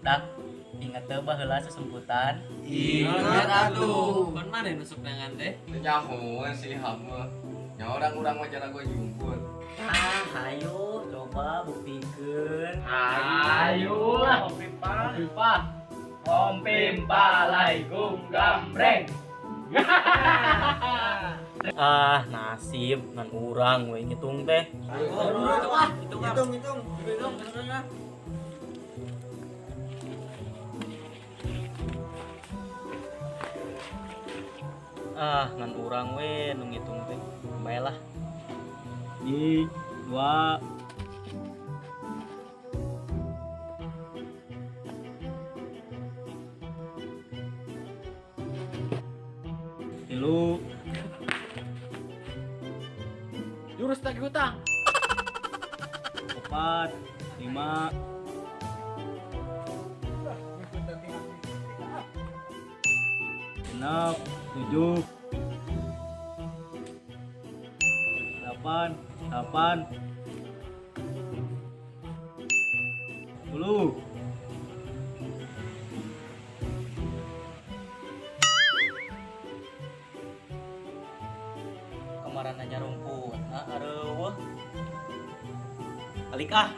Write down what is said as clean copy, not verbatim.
Dak, inget teu baheula sesumputan? Ingat atuh. Kon mana nusuk nangan teh? Teu nyahoan si Ilham mah. Nya urang-urang mah jarago jungkut. Ah, hayo coba buktikeun. Ayo lah. Om Pimpah. Om Pimpah lai gambreng. Ah, nasib ngan urang we ngitung teh. Hitung, hitung. Hitung. Ah, ngan urang we nu ngitung teh. Bae lah. 1, 2, 3, Jurus tagih hutang. 4, 5, 6, 7, 8, 8, 10. Kemarin nanya rumput, nah areueuh. Balik ah.